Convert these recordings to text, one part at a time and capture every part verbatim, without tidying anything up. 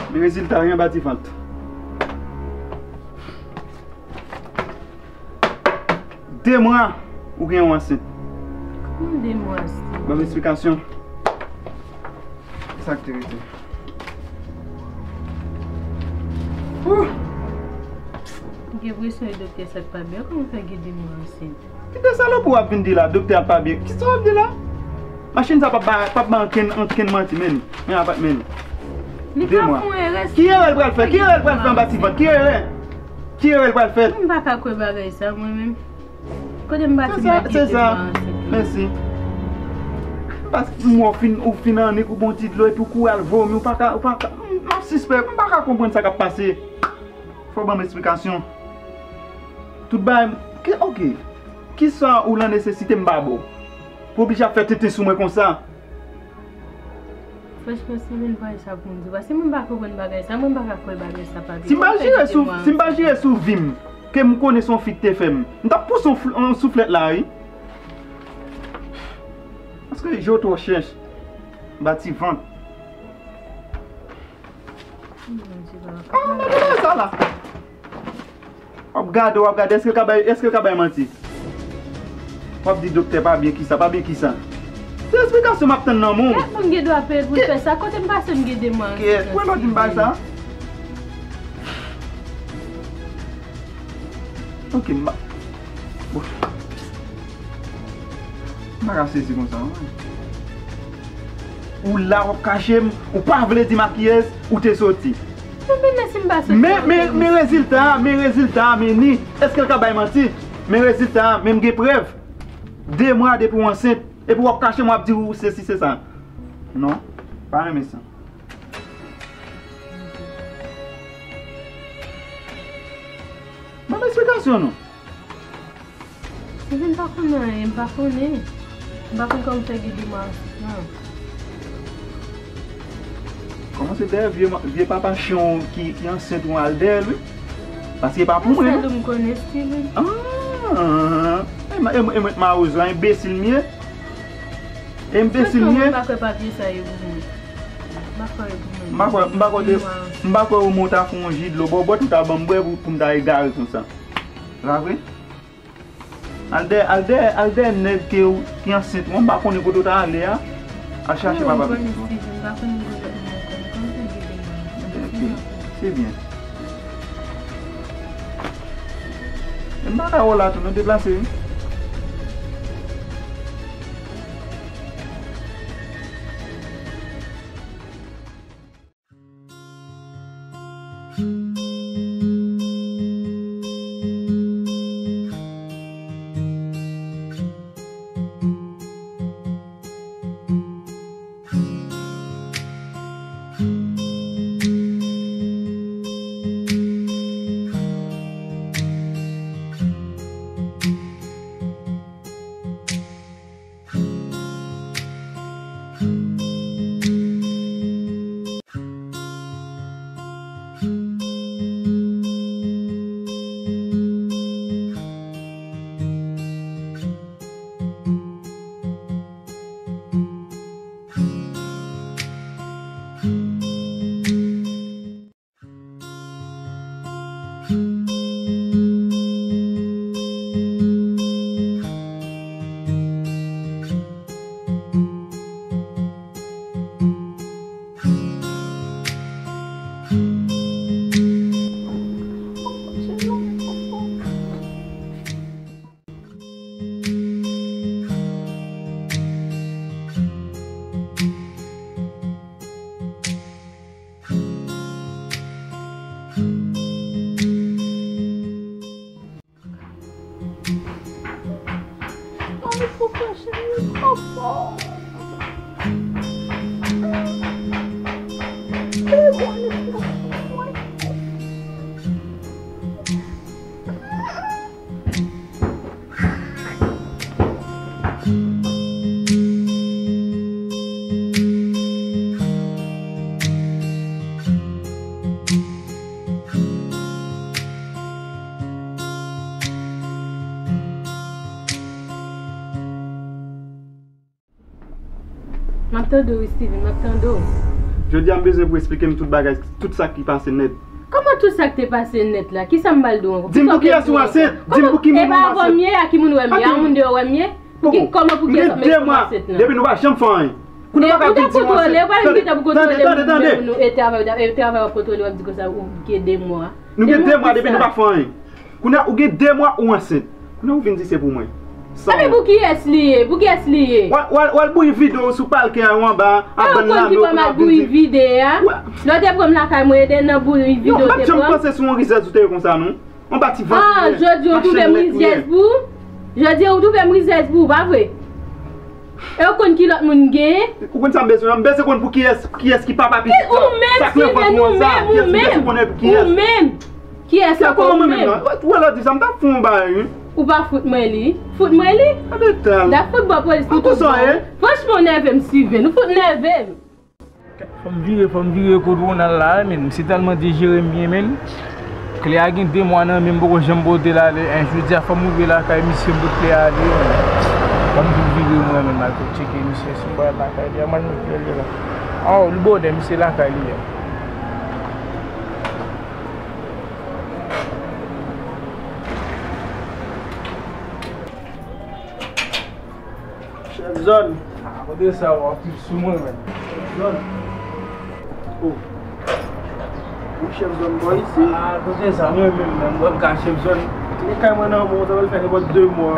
Men rezilta, wi, anba ti vant. De mwa, ou gen yon ansent. Kòman de mwa, Steven? Ban m esplikasyon. Sa k te rete? Ouh! M gen enpresyon e doktè sa k pa byen. Kòman fè gen de mwa ansent? Ki de salopri w ap vin di la? Doktè a pa byen. Ki sa w ap di la? Machin sa p ap ba, p ap ba ankenn, ankenn manti, men. Men apatman. Li ka fè yon erè. Ki erè l pral fè? Ki erè l pral fè anba ti vant? Ki erè? Ki erè l pral fè? Mwen m pa ka kwè bagay sa, mwen menm. Kote m pati m pa gen de mwa ansent. Mèsi. Paske m wè w fin, ou fin annik, ou bon ti dlo, epi ou kouri al vomi, ou pa ka, ou pa ka, m, m ap sispèk, m pa ka konprann sa k ap pase. Fò w ban m esplikasyon. Tout bagay, ki, oke. Kisa ou lan nesesite m pa ba w? Pou oblije ap fè tenten sou mwen konsa? Franchman, Steven, pa sa pou m di w, paske mwen pa konprann bagay sa, mwen pa ka kwè bagay sa pa byen. Si m pa jire sou, si m pa jire sou vi m, ke m konnen se yon fi k te fè m, m t ap pouse yon fl-, yon souflèt la, wi. Paske je twò chèch. Ba ti vant. Ah, men bagay sa la. W ap gade, w ap gade, èske l ka bay, èske l ka bay manti? W ap di doktè pa byen kisa, pa byen kisa. Se esplikasyon m ap tann nan men w. Kèt, moun gen dwa peye pou l fè sa. Kote m pase m gen de mwa ansent. Kèt, wè lò di m bay sa. Ok, m pa. Bon. M pa ka sezi konsa, non. Ou la, w ap kache m, ou pa vle di m ak kiyès ou te soti. Men, men, men, men rezilta a, men rezilta a, men ni, èske l ka bay manti? Men rezilta a, men m gen prèv. De mwa depi w ansent, epi w ap kache m, w ap di ou sesi, se sa. Non, pa renmen sa. Ban m esplikasyon, non. Steven, m pa konnen anyen, m pa konnen. M pa konn kòman fè gen de mwa ansent, non. Kòmanse dèyè vye ma-, vye papa chen w ki, ki ansent ou al dèyè l, wi. Paske e pa pou mwen, non. Sèl ou m konnen, Steven. Ah, e ma-, e mwen, e mwen k mawozo a, enbesil m ye. Enbesil m ye. Franchman, m pa kwè papye sa yo pou mwen. M pa kwè yo pou mwen. M pa kwè, m pa kwè de, m pa kwè ou mwen ta fè yon ji dlo bòbòt ou ta ban m bwè pou, pou m ta egare konsa. Se pa vre? Al dèyè, al dèyè, al dèyè nèg ke w, ki ansent ou an, m pa konnen kote w ta ale a. Al chache papa pitit ou an. Ok, se byen. Men m pa ka wè w la tou, non, deplase wi. M ap tande w wi, Steven, m ap tande w. Jodi a m bezwen pou w esplike m tout bagay, tout sa ki pase nèt. Kòman tout sa k te pase nèt la? Kisa m pral di w ankò? Di m pou kiyès ou ansent? Di m pou ki moun ou ansent? E pa avè w m ye? A ki moun w wè m ye? A moun deyò w wè m ye? Pou ki, kòman, pou kiyès w ap mete m ansent nan? Depi nou pa janm fè anyen. Kounye a w pa vin di m ansent. Ou ta kontwole, ou pa vin kite pou kontwole moun, e travay, e travay w ap kontwole, w ap di konsa ou gen de mwa. Nou gen de mwa depi nou pa fè anyen. Kounye a ou gen de mwa ou ansent. Kounye a ou vin di se pou mwen. Epi pou kiyès li ye? Pou kiyès li ye? W al, w al, w al bouyi videyo sou palkè a ou anba a bann lame w kounye a vin di. Lè w te pran m lakay mwen, e de nan bouyi videyo w te pran m. Yo, m pa t janm panse sou yon rizèz ou te ye konsa non. Anba ti vant ou ye. Ah, jodi a ou twouve m rizèz pou ou? Jodi a ou twouve m rizèz pou ou, pa vre? E ou konn ki lòt moun m genyen? Ou konn sa m bezwen an? M bezwen konn pou kiyès, kiyès ki papa pitit la. Ou menm, Steven, ou menm, ou menm. Ou menm. Kiyès ankò ou menm? Ou wè lè w di sa, m t ap fè yon bagay wi. Ou pa fout mwen li. Fout mwen li? M t ap fout bò polis pou tout bon. Franchman, ou nève m, Steven. Ou fout nève m. Fò m vire, fò m vire kot Ronald la, men misye tèlman dejere m byen, men. Kle a gen de mwa nan men m, m poko janm pote l ale. En, jodi a, fò m rive lakay misye, m pot kle a ale, men. Fò m vin vire mwen, men, m al tou tcheke misye si m pa lakay li a, m al met kle li la. Oh, li bòdè, misye lakay li a. Chèf zòn. Ah, kote sa w ap sou mwen, men? Chèf zòn. Oh. Ou chèf zòn bò isi? Ah, kote sa, mwen menm, menm, mwen ka chèf zòn. Ou kay mwen nan mwen, sa pral fè nenpòt de mwa.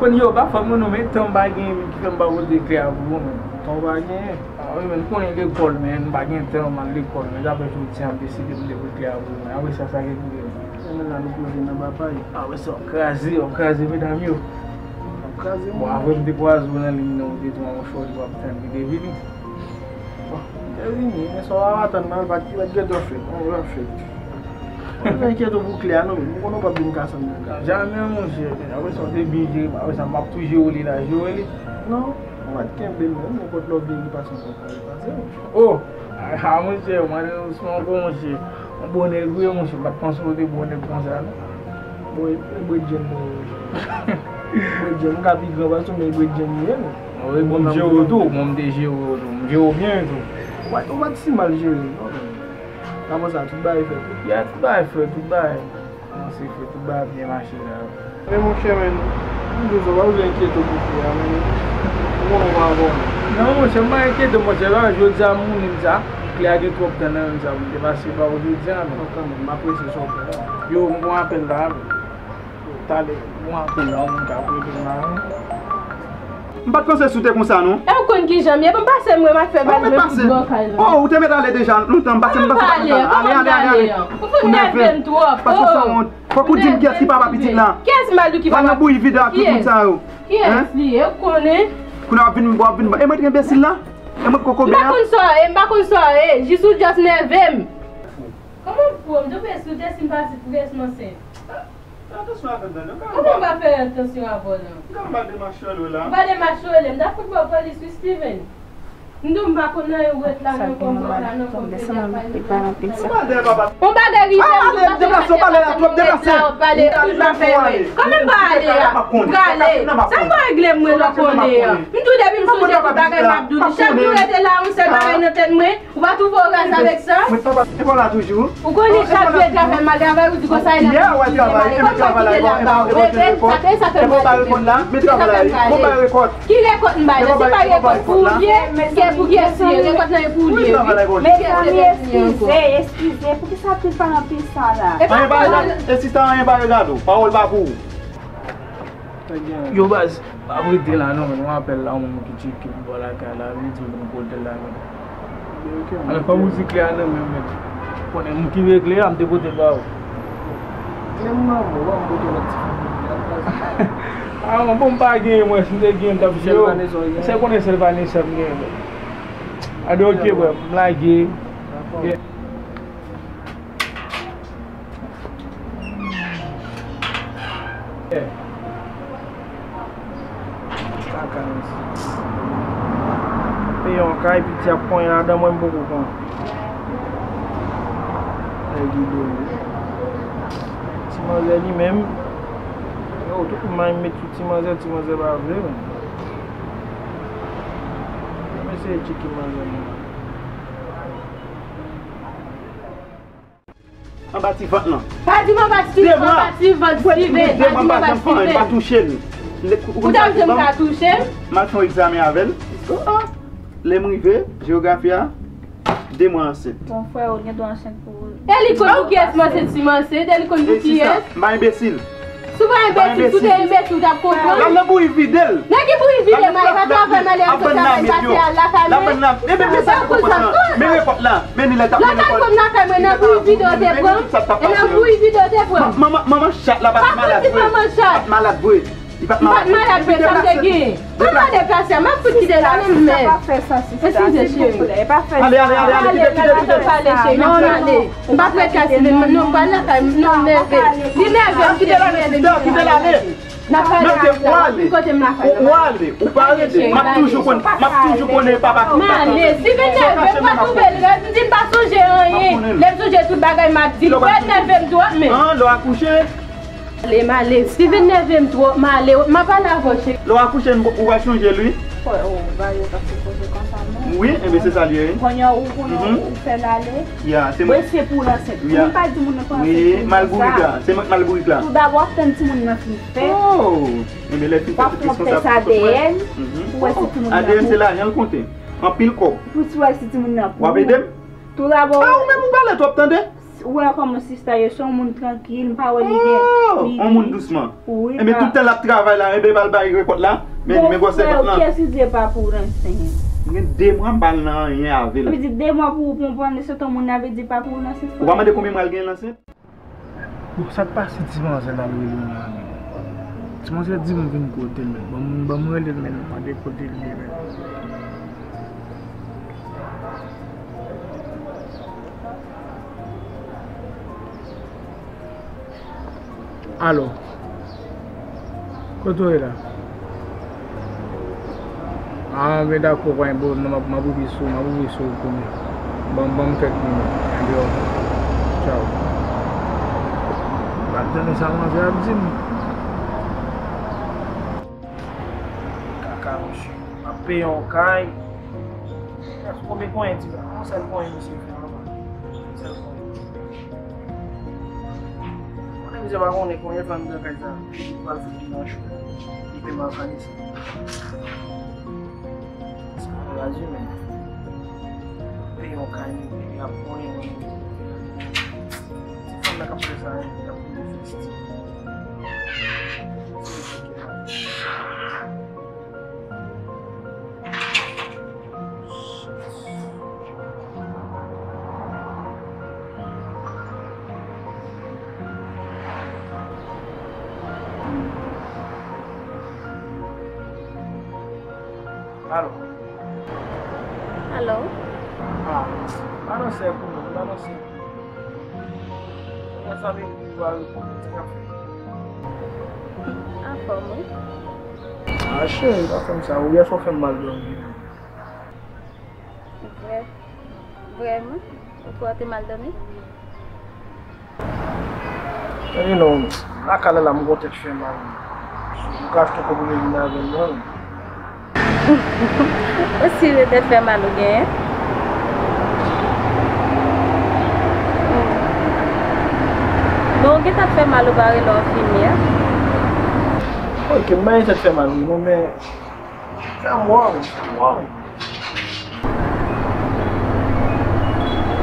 Konn yo, pa fè mwen non, men tan m pa genyen, men ki fè m pa pote kle a pou ou, men. Tan w pa genyen? Ah, wi, men, m konnen lekòl, men, m pa gen tan, m al lekòl, men, dapre jodi a, m deside m te pote kle a pou ou, men. Apre sa, sa gen pou gen. Menm la nou poze nan papay. Ah, wè sa, w ap kraze, w ap kraze medam yo. W ap kraze mwen. Bon, apre m te kwaze w nan liy nan, ou te di w a yon chòt, w ap tann li te vini. Bon, li te vini, men sa w ap atann nan, li pa t, li pa t gentan fèt. Non, li pa fèt. Mwen pa enkyete w pou kle a, non, men mwen konnen w p ap vin kase m nan kay. Jamè, monchè, men apre sa, w te byen jere m, apre sa, m ap tou jere w li la, jere w li. Non, ou pa t kenbe l, non, nenpòt lè w vini, li pase ankò. Oh! Ah, monchè, mwen, se yon bon monchè. Yon bon nèg, wi, monchè. M pa t panse w te bon nèg konsa, non. Bon, e, e bredjenn mwen, monchè. Bredjenn, m ka pi gran pase w, men e bredjenn li ye, non. Wi, bon, m jere w tou. Bon, m te jere w tou. M jere w byen tou. Ou pa, ou pa t si mal jere, non, men. Apre sa, tout bagay fèt, wi. Ya, tout bagay fèt, tout bagay. Kòmanse fè tout bagay ap byen mache la. Men monchè, men, m di w sa, w pa bezwen enkyete w pou kle a, men ou konnen w pa avè w menm. Non, monchè, m pa enkyete m, monchè, la, jodi a, m moun sa, kle a gen twòp tan nan men m sa, pou m te pase pa w jodi a, men. Non, kanmenm, m apresye sa w fè la. Yo, m gon apèl la, men. Talè, m gon apèl la, yon moun k ap rele m la, men. M pa t panse si w te konsa, non. E ou konn kijan m ye? Bon, pase m, mwen, m ap fè bagay mwen fout bò kay la. Oh, ou te mèt ale deja lontan, m pase, m pase pa kontan. Ale, ale, ale, ale. Ou fout nève m twòp. Paske w sanwont. Fòk ou di m kiyès ki papa pitit la. Kiyès m al di ki papa? Nan bouyi videyo a tout moun sa yo. Kiyès li ye? Ou konnen? Kounye a w ap vin, w ap vin. E mwen ki enbesil la? E mwen ki kokobe a? M pa konn sa w ye, m pa konn sa w ye. Jis ou just nève m. Kòman pou m tou pèsi w te si m pa si pou kiyès m ansent? Fè atansyon avè m tande. Kòman m pa fè atansyon avè w la? M ka anba de machwèl ou la. Anba de machwèl, m ta fout ba w polis wi, Steven. M di w m pa konn anyen, ou ret la nan kòm la, nan kòm peyi ap pale. Yon bagay rive m, ou pa fè atansyon, ou ret la, w ap pale, ou pa fè anyen. Kòman m pa ale a? M prale. Sa m pa regle m, mwen lòt kote a? M tou depi m sonje tout bagay m ap di w, chak jou rete la, yon sèl bagay nan tèt mwen. Ou pa twouve w raz avèk sa? Mwen papa, e pa la toujou. Ou konnen chak jou e travay m al travay, ou di konsa e nan pwofite m ale. Kòm sa kite la ba w? Repèt, sa fè, sa fè m pa reponn la. Sa fè m pa ale. Ki rekòt m ba l la? Se pa rekòt pou ou l ye, se pou kiyès li ye? Rekòt lan e pou ou l ye, wi. Mezanmi, eskize, eskize. Poukisa tout pa anpil sa la? E pa anyen pa regade w. Pawòl pa pou ou. Yo baz, m ap rete la non, men yon apèl la, yon moun ki tcheke m bò lakay la, li di m pou m pote l la, men. Alò, fò m rizikle a nan men, men. Konnen m ki regle a, m te pote l ba ou. Kle m nan men w, ban m pote lòt ti fanm nan. Ah, bon, m pa genyen, mwen, si m te genyen, m t ap chèche. Se konnen sèl Vanessa m genyen, men. Ade, ok, bro, m lage. Dakò. Kaka, mesye. Peye yon kay, piti ap konyen ladan, mwen m poko konyen. Nèg ido, wi. Ti manzè li menm. Yo, tout moun met sou ti manzè, ti manzè pa vle, men. Mesye, tcheke manzè, men. Anba ti vant lan. Pa di m anba ti, anba ti vant Steven, pa di m anba Steven. M pa touche l. Ou ta vle m ka touche l? M al fè yon egzamen avè l. Lè m rive, jewografi a, de mwa ansent. Bon, frè, ou gen dwa ansent pou... E li konn pou kiyès m ansent, si m ansent, e li konn pou kiyès? M pa enbesil. Si w pa enbesil, si w te enbesil, w t ap konprann. L al nan bouyi vide l. Nan ki bouyi vide m al? E pa travay m ale an sosyavel pase al lakay mwen. Sa pou sa. Men repòt la. Men li lè t ap mennen kò l. Lakay mwen, lakay mwen, nan bouyi vide w te pran. E nan bouyi vide w te pran. Manman, manman chat la pa t malad vre. Li pa t malad vre. Li pa t malad vre, sa m te gen. Mwen pa deplase, m ap fout kite la menm, men. Sa pa fè sans, sista, silvouplè. Pa fè sans. Ale, ale, ale, ale, kite, kite, kite. Pale, cheri, n ap pale. M pa prèt kase li, non, pa lakay, non, nève. Li nève, m kite l ale, sista, kite l ale. N ap pale, sista, ou ale, ou ale, ou pa rete. M ap toujou konn, m ap toujou konnen papa ki... M ale, si vin nève, m pa twouve l, m di m pa sonje anyen. Lè m sonje tout bagay, m ap di l. Ou wè l nève m twòp, men. An, lè w akouche? Ale, m ale. Steven nève m twòp, m ale. M ap pale avè w, cheri. Lè w akouche, m, ou va chonje l, wi. Frè, oh, bagay yo pa sipoze konsa, non. Wi, enben se sa l ye, wi. Kounye a, ou, kounye a, ou fè l ale. Ya, se mwen. Mwen se pou l ansent. Ou pa di moun nan pou ansent. Wi, mal bourik la. Se mwen k mal bourik la. Toudabò, tann timoun nan fin fèt. Oh! Enben lè fin fèt, se responsab. W ap fè yon tès A D N pou wè si timoun nan pou ou. A D N se lajan l konte. Anpil kòb. Pou w wè si timoun nan pou ou. W ap ede m? Toudabò. A, ou menm ou pale twòp, tande. Ou wè kòman sista ye, se yon moun trankil, m pa wè li gen, li, yon moun dousman. Wi, enben, tout tan l ap travay la, enben, l al bay repòt la, men, men gwòsè vant lan. Bon, frè, kiyès ki di e pa pou w ansent? M gen de mwa m pa al nan anyen avè l. Sa vle di de mwa pou ou pran pou ansent yon moun, sa vle di pa pou w ansent, frè? Ou pa mande konbyen mwa l gen l ansent? Bon, sa k pase ti manzè la l rele m la menm? Ti manzè di m vin kote l menm. Ban m, ban m rele l menm, mande kote l ye menm. Alo. Kote w ye la? A, men dakò, pa gen pwoblèm, non, m ap, m ap rive sou, m ap rive sou ou kounye a. Ban, ban m kèk minit. Ebyen, ok. Tchaw. M ap tande sa manzè ap di m. Kaka, mesye. M ap peye yon kay. Konbyen konyen ti la? Yon sèl konyen misye fè anba. Yon sèl konyen. Konnen misye pa konnen konyen fanm nan kay sa. Li pral fout li nan cho. Li pe mal kane sa. Paske pou razi men. Peye yon kay, li ap konyen yon. Ti fanm nan k ap fè sa, li ap konyen festi. Alo. Alo. Ah, pa nan sèk ou non, pa nan sèk ou. Mwen sa vin pou a reponn, sa k ap fèt? Anfòm, wi. Ah, cheri, pa fè m sa. Ou yè swa w fè m mal dòmi. Vrè, vrèman? Ou kwè w te mal dòmi? Tande non, lakay la la, m gon tèt fè mal. Ou ka achte kòb ou vin avè m non. Ou si se tèt fè mal ou genyen? Bon, ou gentan fè mal ou pa rele enfimyè? Ok, m pa gen tèt fè mal wi non, men fè m wè w, fè m wè w.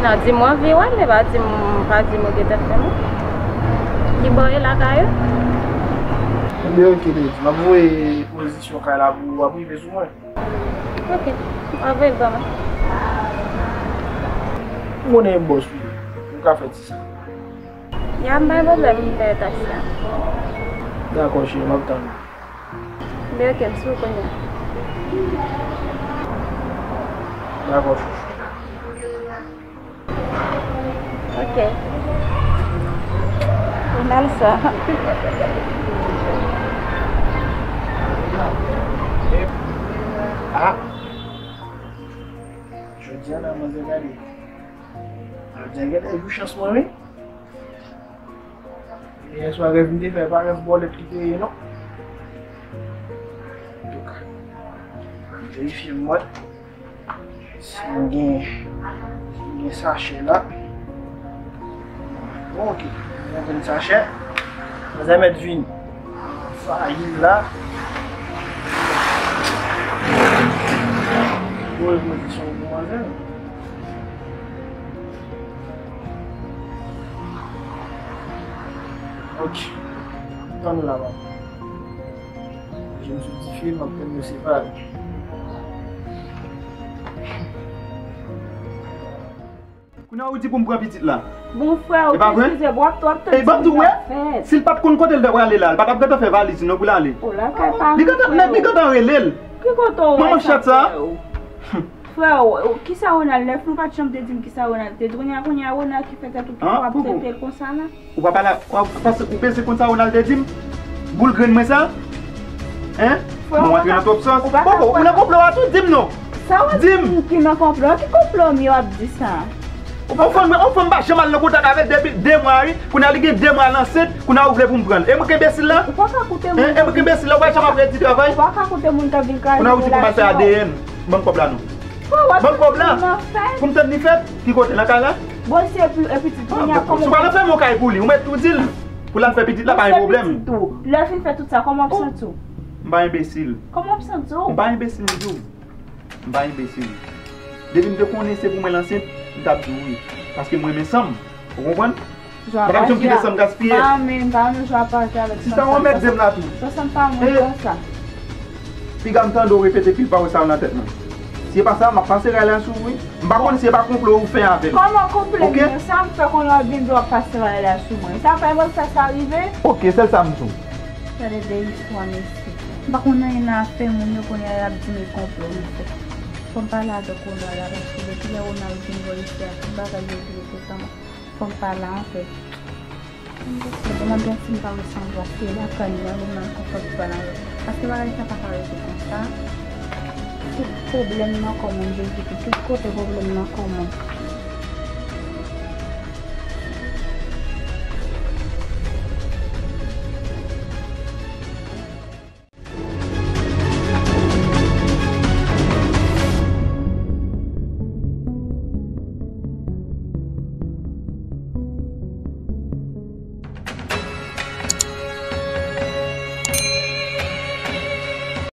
Non, di m w anvi wè m, men pa di m, pa di m ou gen tèt fè mal. Ki bò w ye lakay ou? Ebyen ok, baby, m ap voye pozisyon kay la pou ou, w ap rive sou mwen. Ok, anvoye l ban mwen. M konnen e bòs ou ye, ou ka fè ti sa. Ya, m pa gen pwoblèm, m peye taksi a. Dakò, cheri, m ap tann ou. Byen, ok, m sou kounye a. Dakò, chouchou. Ok. Final sa. Ah. Jodi a la, manzè gade. Jodi a gade jou chans mwen, wi. Yè swa rèv m te fè, pa rèv bòlèt li te ye, non. Antouka, m verifye m wè si m gen, si m gen sachè la. Ok, mwen vin sachè. Manzè mèt vini. Fayil la. Bon, repozisyon pou manzè. Ok. Tann la, papa. Jwenn sou tifi, m ap tann yo separe. Kounye a ou di pou m pran pitit la. Bon, frè, ou te eskize, w ap, w ap tann. E ban m di w, wè, si l pa t konn kote l ta prale la, l pa t ap gentan fè valiz li non pou l ale. O, lakay pa li gentan, nèg li gentan rele l. Ki kote w wè sa, frè? Frè, kisa Ronald, Nèf, nou pa t janm te di m kisa Ronald te di. Kounye a, kounye a, Ronald ki fè tèt ou ki fò ap trete l konsa la. Ou pa pale, ou pa, paske ou bezwen konn sa Ronald te di m? Boul grenn mwen sa? Hein? Bon, w antre nan twòp sòs. Poko, ou nan konplo a tou? Di m non. Sa w ap di m ki nan konplo? Ki konplo m yo ap di sa? Yon fanm, yon fanm pa janm al nan kontak avè l depi de mwa, wi. Kounye a li gen de mwa l ansent, kounye a ou vle pou m pran l. E mwen k enbesil la? Ou pa ka koute moun. Hein? E mwen k enbesil la, ou pa janm ap redi travay? Ou pa ka koute moun k ap vin kraze relasyon. Kounye a ou di pou m al fè A D N. Ban m kòb la non. Ban m kòb la. Pou m tann li fèt? Ki kote? Nan kay la? Bon, si epi, epi ti kounye a, kòman? Si w pa nan fèmen yon kay pou li, ou mèt tou di l pou l al fè pitit la, pa gen pwoblèm. Lè w fin fè tout sa, kòman w ap santi w? M pa enbesil. Kòman w ap santi w? M pa enbesil, m di w. M pa enbesil. Depi m te konnen se pou mwen l ansent, m t ap di w wi. Paske m renmen san m. Ou konprann? Bagay m janm kite san m gaspiye. Pa renmen, pa renmen jwa paje avèk san m. Sista, ou mèt di m la tou. Sa sanm pa mwen konsa. Piga m tande w repete pil pawòl sa yo nan tèt mwen. Si se pa sa, m ap pase ray la sou ou wi. M pa konn si se pa konplo ou fè avè m. Kòman konplo m? Sa m fè kounye a w vin di w ap pase ray la sou mwen? Sa fè mwen fè sa rive? Ok, sèl sa m di w. Gade de istwa mesye. M pa konn anyen nan afè moun yo, kounye a y ap di m e konplo m fè. Fò m pale avèk Ronald la, paske depi lè Ronald vin bò isi a, tout bagay yo vire totalman. Fò m pale anfèt. Mwen gen si m pa resanvwa, se lakay mwen, mwen konpòt pa nan yo. Paske bagay sa pa ka rete konsa. Tout pwoblèm nan kò moun, Jezikri, tout kote pwoblèm nan kò moun.